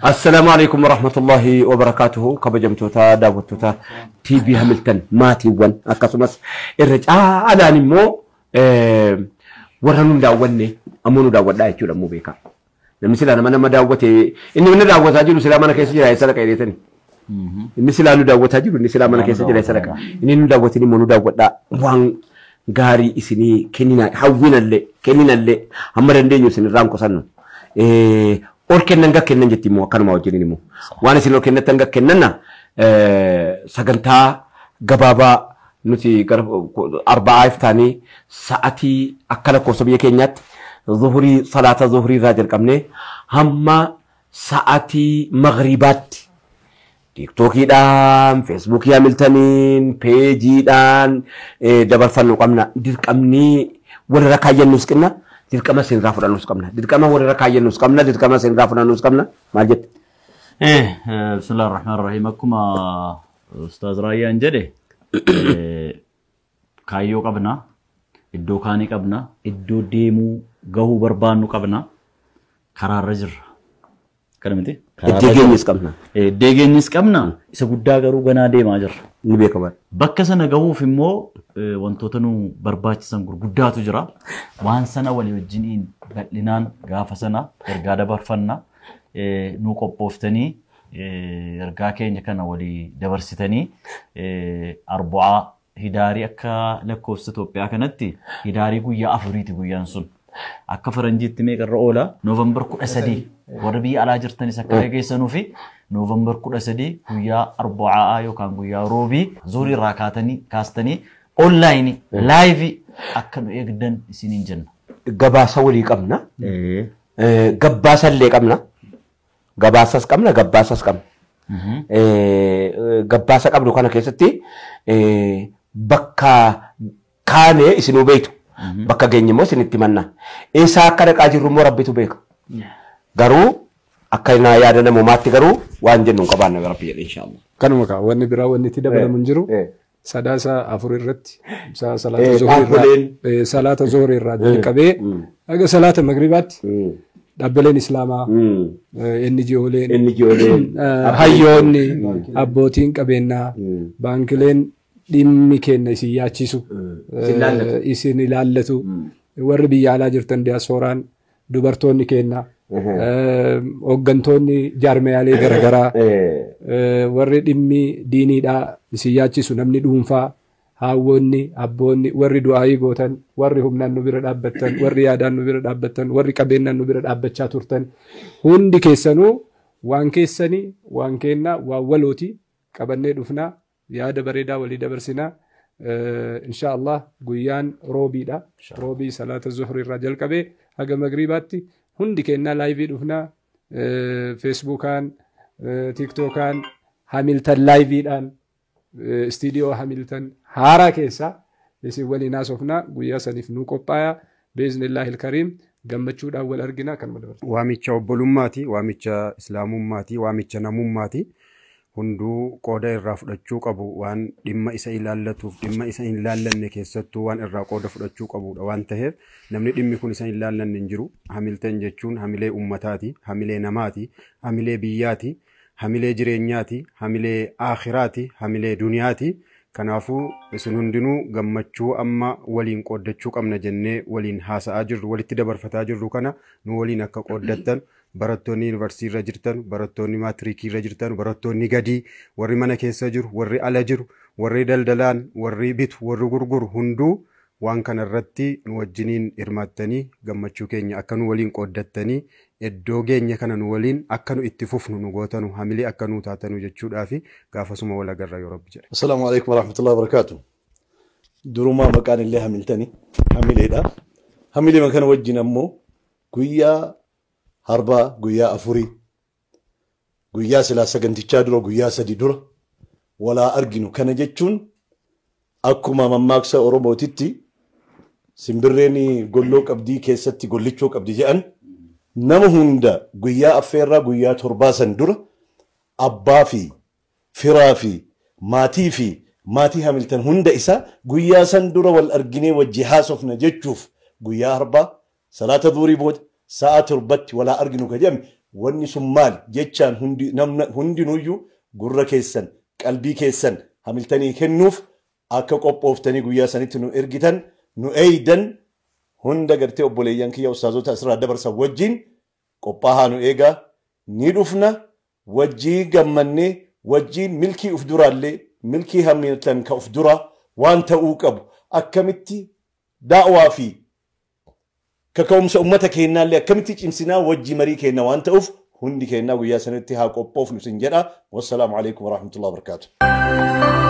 Assalaamu alaikum warahmatullahi wabarakaatuhu. Kabajamtoota daawwattoota TV Hamilton, maatiiwwan, akkasumas irra caalaan immoo warra nu daawwanne ammoo nu daawwadhaa jechuudha immoo beekaa. Namni silaa nama daawwate, inni mana daawwataa jiru silaa mana keessa jira, eessa dhaqa jedheetani. Inni silaa nu daawwataa jiru, inni silaa mana keessa jira, eessa dhaqa. Inni nu daawwatin immoo nu daawwadhaa, waan gaarii isinii kennina, hawwinallee kenninallee hamma dandeenyu isin irraan qusannu. Ol kennan gad kennan jetti immoo akkanuma wajjiniin immoo. Waan isin ol kennattan gad kennanna. Sagantaa gabaabaa nuti gara arba'aa iftaanii sa'atii akka lakkoofsa biyya keenyaatti zuhurii, salaata zuhurii irraa jalqabnee hamma sa'atii maghribaatti Tiktookiidhaan, Feesbuukii Hamiltaniin, peejiidhaan dabarfannu qabna. Dirqamni walirra kaayyannus qinna, dirqama isinirraa fudhannus qabna. Dirqama walirra kaayyannus qabna, dirqama isinirraa fudhannus qabna. Maal jette? Bismillah ar-Rahmaan ar-Rahiim. Akkuma Ustaaz Raayyaan jedhe, kaayyoo qabna, iddoo kaanii qabna, iddoo deemuu gahuu barbaannu qabna, karaarra jirra. Kana miti? Iddoo geenyus qabna. Iddoo geenyus qabna. Isa guddaa garuu ganaa deemaa jirra. Ni beekama. Bakka sana gahuuf immoo wantoota nu barbaachisan gurguddaatu jira. Waan sana walii wajjiniin bal'inaan gaafa sana ergaa dabarfanna. Nu qophooftanii ergaa keenya kana walii dabarsitanii, arbu'aa hidaarii akka lakkoofsa Itoophiyaa kanatti hidaarii guyyaa 4ti guyyaan sun. Akka faranjiitti meeqarra oola? Noovembar 13. Warra biyya alaa jirtanis akka dhageessanuu fi Noovembar 13 guyyaa arbu'aa yookaan guyyaa roobii zuurii irraa kaastanii onlaayinii laayivii akka nu eegdan isiniin jenna. Gabaasa walii qabna. Gabbaasa illee qabna. Gabaasas qabna, gabbaasas qabna. Gabbaasa qabnu kana keessatti bakka kaanee isinuu beektu. Bakka geenye immoo isinitti himanna. Eessaa akka dhaqaa jirru immoo Rabbitu beeka. Garuu akka yaada namummaatti garuu waan jennu hin qabaanne Rabbi jedhe inshaallah. Kanuma kaa, wanni biraa wanni itti dabalamu hin jiru. Sadaasa 4 irratti salaata zuhurii irraa, salaata zuhurii irraa jalqabee haga salaata magribaatti dhaabbileen Islaamaa, NGOleen, NGOleen, hayyoonni, abbootiin qabeenyaa, baankileen dhimmi kenna isin yaachisu, isin ilaallatu, warri biyya alaa jirtan diyaaspooraan, dubartoonni kenna, hooggantoonni jaarmiyaalee garaagaraa, warri dhimmi diiniidhaa isin yaachisu, namni dhuunfaa, haawwonni, abboonni, warri du'aayii gootan, warri humnaan nu bira dhaabbattan, warri yaadaan nu bira dhaabbattan, warri qabeenyaan nu bira dhaabbachaa turtan, hundi keessanuu waan keessanii, waan kennaa, waan walooti qabannee dhufnaa, yaada bareedaa walii dabarsinaa. Insha Allah guyyaan roobiidha. Roobii salaata zuhrii irraa jalqabee haga magribaatti hundi kennaa laayivii dhufnaa. Feesbuukaan, Tiktookaan, Hamilton laayiviidhaan, istiidiyoo Hamilton haaraa keessaa isin waliin haasofnaa. Guyyaa saniif nu qophaayaa. Biiznillaahi ilkariim gammachuudhaan wal argina kan dabarsu. Waamicha obbolummaati, waamicha islaamummaati, waamicha namummaati. Hunduu qooda irraa fudhachuu qabu, waan dhimma isa ilaallatuuf dhimma isa hin ilaallanne keessattuu waan irraa qooda fudhachuu qabudha waan ta'eef namni dhimmi kun isa hin ilaallanne hin jiru. Hamilton jechuun hamilee ummataati, hamilee namaati, hamilee biyyaati, hamilee jireenyaati, hamilee aakhiraati, hamilee duniyaati. Kanaafuu isin hundinuu gammachuu amma waliin qooddachuu qabna jennee waliin haasa'aa jirru, walitti dabarfataa jirru kana nu waliin akka qooddattan, barattoonni yuunivarsiitii irra jirtan, barattoonni maatiriikii irra jirtan, barattoonni gadii, warri mana keessa jiru, warri ala jiru, warri daldalaan, warri bitu, warri gurguru hunduu waan kana irratti nu wajjiniin hirmaattanii gammachuu keenya akka nu waliin qooddattanii iddoo geenya kana nu waliin akka nu itti fufnu nu gootanu, hamilee akka nu taatanu jechuudhaa fi gaafasuma wal agarra yoo Rabbi jedhe. Assalaamu alaikum warahmatullahi wabarakatuh. Durumaa maqaan illee Hamiltanii hamileedha. Hamilee kana wajjin ammoo guyyaa harbaa guyyaa 4 guyyaa silaa sagantichaa dura guyyaa 3 dura walaa arginu. Kana jechuun akkuma mammaaksa Oromootitti simbirreen golloo qabdii keessatti gollichoo qabdi jedhan, nama hunda guyyaa affeerraa guyyaa 7 san dura abbaa fi firaa fi maatii fi maatii Hamilton hunda isaa guyyaa san dura wal arginee wajji haasofna jechuuf guyyaa harbaa salaata duurii booda sa'a 7tti walaa arginu ka jedhame. Wanni sun maali jechaan hundinuyyuu gurra keessan qalbii keessan Hamiltanii kennuuf akka qophooftanii guyyaa sanitti nu ergitan nu eeydan hunda gartee obboleeyyan kiyya ustaazota asirraa dabarsan wajjin qophaahaa nu eegaa ni dhufna wajjii gammannee wajjiin milkii uf duraallee milkii Hamiltan ka uf duraa waan ta'uu qabu akkamitti daawaa fi kaka'umsa ummata keennaallee akkamitti cimsinaa wajji marii keenna waan ta'uuf hundi keennaa guyyaa sanitti haa qophoofnu sin jedha. Wassalaamu alaikum warahmatullahi wabarakaatuh.